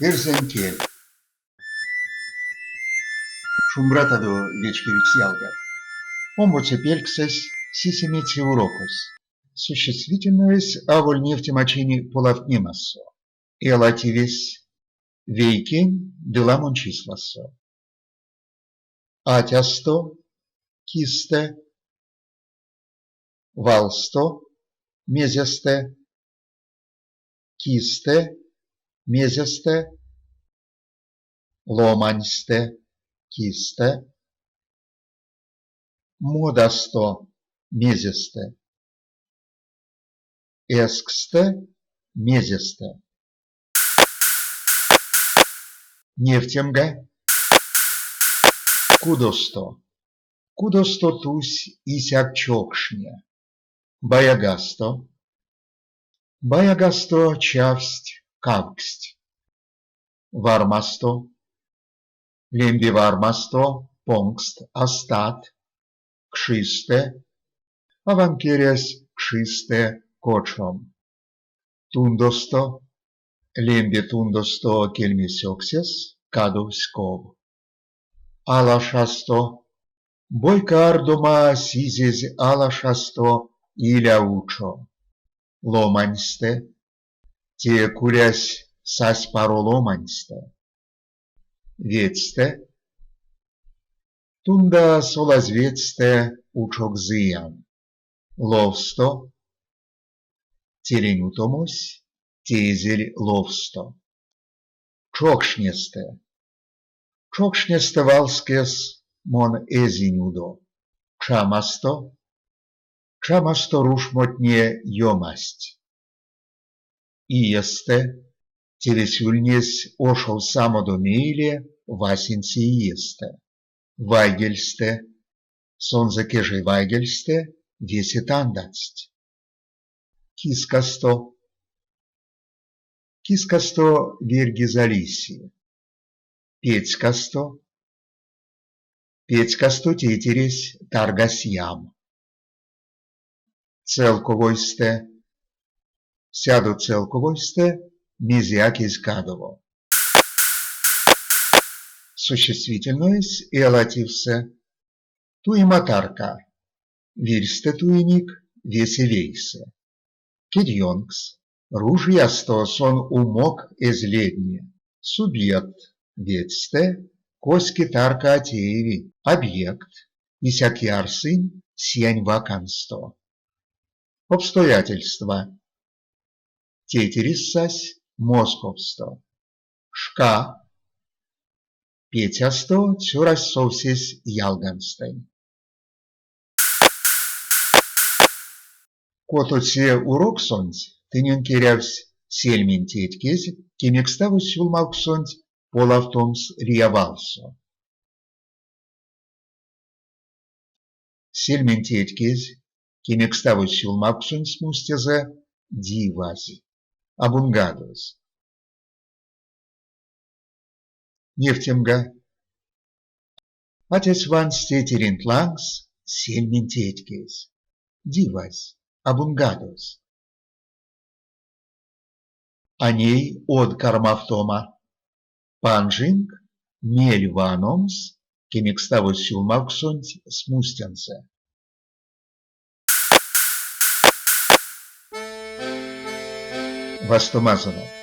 Эрзянь кель. Шумбратадо, вечкевикс ялгат! Омбоце пельксэсь, сисемеце урокось. Существительноесь аволь невтемачинь полавтнемасо. Элативесь вейкень ды ламонь числасо. Атясто, кистэ, валсто, мезестэ, кистэ, мезестэ, ломаньстэ, кистэ, модасто, мезестэ, эскстэ, мезестэ. Невтемга, кудосто. Кудосто тусь исяк чокшне. Баягасто. Баягасто чавсть кавксть. Вармасто. Лембе вармасто понкст астат. Кшистэ. Авам керясь кшистэ кочом. Тундосто. Лембе тундосто кельме сёксес кадовсь ков. Алашасто. Бойка ардома сизезь алашасто иля учо. Ломаньстэ. Те кулясь сась паро ломаньстэ. Ведьстэ. Тунда солазь ведьстэ учок зыян. Ловсто. Телень утомось теезель ловсто. Чокшнестэ. Чокшнестэ валскес мон эзинь удо. Чамасто. Чамасто рушмотне ёмасть. Иестэ. Тевесь ульнесь ошов самодо мейле васенце иестэ. Вайгельстэ. Сонзэ кежей вайгельстэ весе тандадсть. Кискасто. Кискасто верьгиз а лиси. Пецькасто. Пецькасто тейтересь таргась ям. Целковойстэ. Сядо целковойстэ мезеяк эзь кадово. Существительноесь элативсэ. Туема тарка. Вирьстэ туиник весе вейсэ. Кедьёнкс. Ружиясто сон умок эзь ледне. Субъект. Ведьстэ коське тарка а тееви. Объект. Исяк ярсынь сиянь вакансто. Обстоятельства. Тейтересь сась Московсто. Шка. Пецясто цёрась совсесь ялганстэнь. Котоце уроксонть тыненк эрявсь сельмень тетькезь кемекставозь сюлмавксонть полавтомс лия валсо. Сельмень тетькезь кемекставозь сюлмавксонть смустезэ дивазь, абунгадозь. Невтемга, Атясь вансь тейтеренть лангс сельмень тетькезь, дивазь, абунгадозь. А ней од кармавтома. Панжинк мель ваномс кемекставозь сюлмавксонть смустензэ. Вастомазонок!